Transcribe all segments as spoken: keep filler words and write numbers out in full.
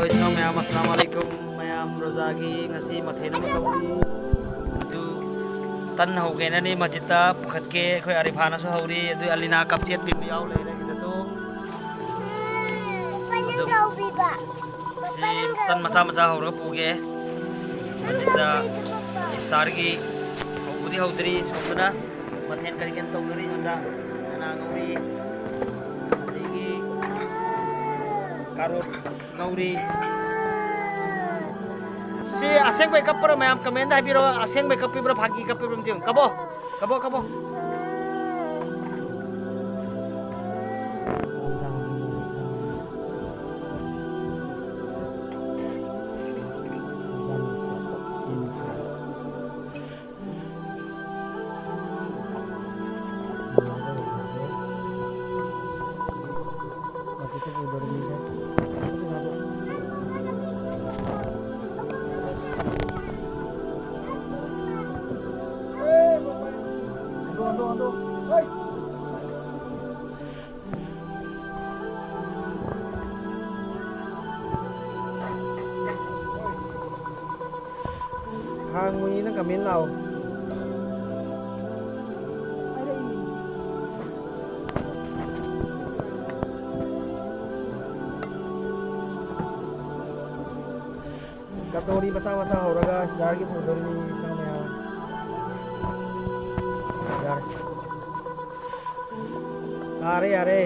ꯍꯣꯏ, ꯏꯆꯤꯟ ꯏꯅꯥꯎ ꯃꯌꯥꯝ, ꯑꯁꯂꯥꯝ ꯑꯂꯩꯀꯨꯝ꯫ ꯃꯌꯥꯝ ꯔꯣꯖꯥꯒꯤ ꯉꯁꯤ ꯃꯊꯦꯜ ꯑꯃ ꯇꯧꯔꯤ꯫ ꯑꯗꯨ ꯇꯟ ꯍꯧꯒꯦꯅꯅꯤ, ꯃꯁꯖꯤꯠꯇ ꯄꯨꯈꯠꯀꯦ꯫ ꯑꯩꯈꯣꯏ ꯑꯔꯤꯐꯥꯅꯁꯨ ꯍꯧꯔꯤ, ꯑꯗꯨ ꯑꯂꯤꯅꯥ ꯀꯞ ꯆꯦꯠꯄꯤ ꯑꯃ ꯌꯥꯎ ꯂꯩꯔꯦ ꯁꯤꯗꯁꯨ꯫ ꯑꯗꯨ ꯁꯤ ꯇꯟ ꯃꯆꯥ ꯃꯆꯥ ꯍꯧꯔꯒ ꯄꯨꯒꯦ꯫ ꯃꯁꯤꯗ ꯏꯐꯇꯥꯔꯒꯤ ꯍꯧꯕꯗꯤ ꯍꯧꯗ꯭ꯔꯤ, ꯁꯣꯝꯗꯅ ꯃꯊꯦꯜ ꯀꯔꯤ ꯀꯔꯤ ꯇꯧꯅꯔꯤ? ꯁꯣꯝꯗ ꯆꯅꯥ ꯉꯧꯔꯤ, ꯑꯗꯒꯤ ꯀꯥꯔꯣꯠ ꯉꯧꯔꯤ꯫ ꯁꯤ ꯑꯁꯦꯡꯕꯩ ꯀꯞꯄ꯭ꯔꯥ? ꯃꯌꯥꯝ ꯀꯃꯦꯟꯗ ꯍꯥꯏꯕꯤꯔꯣ, ꯑꯁꯦꯡꯕꯩ ꯀꯞꯄꯤꯕ꯭ꯔꯥ, ꯐꯥꯒꯤ ꯀꯞꯄꯤꯕ꯭ꯔꯥ ꯑꯝꯇ ꯌꯦꯡꯉꯨ꯫ ꯀꯞꯄꯣ, ꯀꯞꯄꯣ, ꯀꯞꯄꯣ꯫ ꯍꯥꯡꯕꯅꯤꯅ ꯀꯃꯦꯟ ꯂꯥꯛꯑꯣ꯫ ꯀꯇꯣꯔꯤ ꯃꯆꯥ ꯃꯆꯥ ꯍꯧꯔꯒ ꯖꯥꯔꯒꯤ ꯄꯨꯗꯣꯔꯤꯅꯤ ꯏꯆꯤꯟ ꯏꯅꯥꯎ ꯃꯌꯥꯝ꯫ ꯌꯥꯔꯦ꯫ ꯌꯥꯔꯦ, ꯌꯥꯔꯦ꯫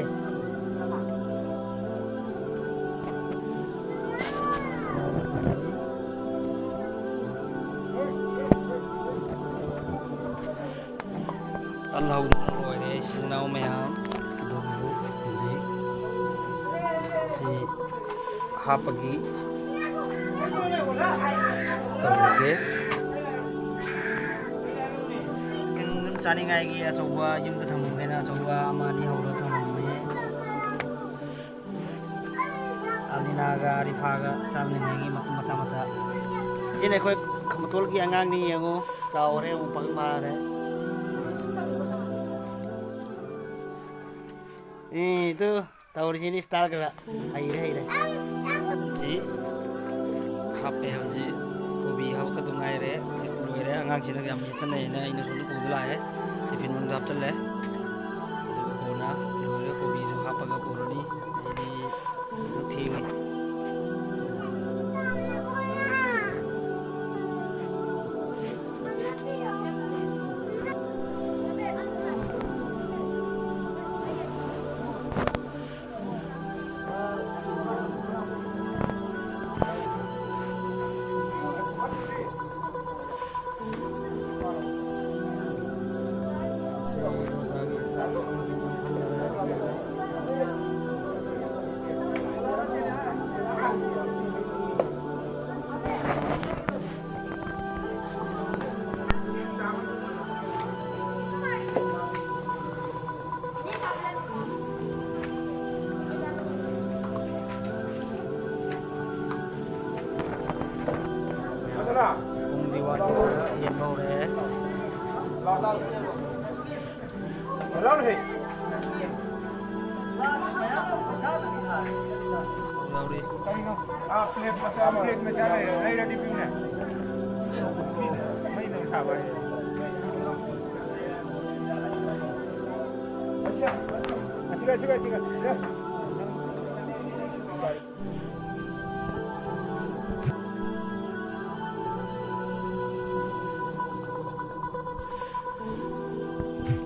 ꯇꯜ ꯍꯧꯗꯨꯅ ꯂꯣꯏꯔꯦ, ꯏꯆꯤꯜ ꯏꯅꯥꯎ ꯃꯌꯥꯝ꯫ ꯑꯗꯨꯕꯨ ꯍꯧꯖꯤꯛ ꯁꯤ ꯍꯥꯞꯄꯒꯤ ꯇꯧꯔꯒꯦ꯫ ꯀꯩꯅꯣ ꯑꯗꯨꯝ ꯆꯥꯅꯤꯡꯉꯥꯏꯒꯤ ꯑꯆꯧꯕ ꯌꯨꯝꯗ ꯊꯝꯃꯝꯒꯦꯅ ꯑꯆꯧꯕ ꯑꯃ ꯑꯅꯤ ꯍꯧꯔ ꯊꯝꯃꯝꯃꯦ꯫ ꯑꯂꯤꯅꯥꯒ ꯑꯔꯤꯐꯥꯒ ꯆꯥꯃꯤꯟꯅꯉꯥꯏꯒꯤ ꯃꯇꯨꯝ ꯃꯆꯥ ꯃꯆꯥ꯫ ꯁꯤꯅ ꯑꯩꯈꯣꯏ ꯈꯝꯕꯇꯣꯜꯒꯤ ꯑꯉꯥꯡꯅꯤ, ꯌꯦꯡꯉꯨ꯫ ꯆꯥꯎꯔꯦ, ꯑꯃꯨꯛ ꯄꯥꯈꯪ ꯐꯥꯔꯦ꯫ ꯑꯦ, ꯇꯨ, ꯇꯧꯔꯤꯁꯤꯅꯤ ꯁ꯭ꯇꯥꯔ ꯈꯔ꯫ ꯍꯩꯔꯦ, ꯍꯩꯔꯦ꯫ ꯁꯤ ꯑꯉꯥꯡꯁꯤꯅ ꯌꯥꯝ ꯌꯦꯠꯇꯅꯩꯅ ꯑꯩꯅ ꯁꯣꯝꯗ ꯄꯨꯕꯗ ꯂꯥꯛꯑꯦ꯫ ꯇꯤꯐꯤꯟ ꯃꯅꯨꯡꯗ ꯍꯥꯞꯆꯜꯂꯦ꯫ ꯑꯗꯨꯒ ꯀꯣꯟꯅ ꯂꯣꯏꯔꯒ ꯀꯣꯕꯤꯁꯨ ꯍꯥꯞꯄꯒ ꯄꯨꯔꯅꯤ꯫ ꯑꯩꯗꯤ ꯊꯦꯡꯉꯦ꯫ ꯄꯨꯡꯗꯤ ꯋꯥꯠꯂꯤꯗ, ꯍꯦꯟꯕ ꯍꯧꯔꯛꯑꯦ꯫ ꯌꯥꯎꯔꯤ꯫ ꯀꯔꯤꯅꯣ? ꯑꯥ, ꯄ꯭ꯂꯦꯠ ꯃꯆꯥ, ꯄ꯭ꯂꯦꯠ ꯃꯆꯥ ꯂꯩꯔꯦ꯫ ꯂꯩꯔꯗꯤ ꯄꯤꯌꯨꯅꯦ꯫ ꯃꯩ ꯅꯨꯡ ꯁꯥꯕ ꯍꯥꯏꯁꯦ꯫ ꯑꯁꯤꯒ, ꯑꯁꯤꯒ, ꯑꯁꯤꯒ꯫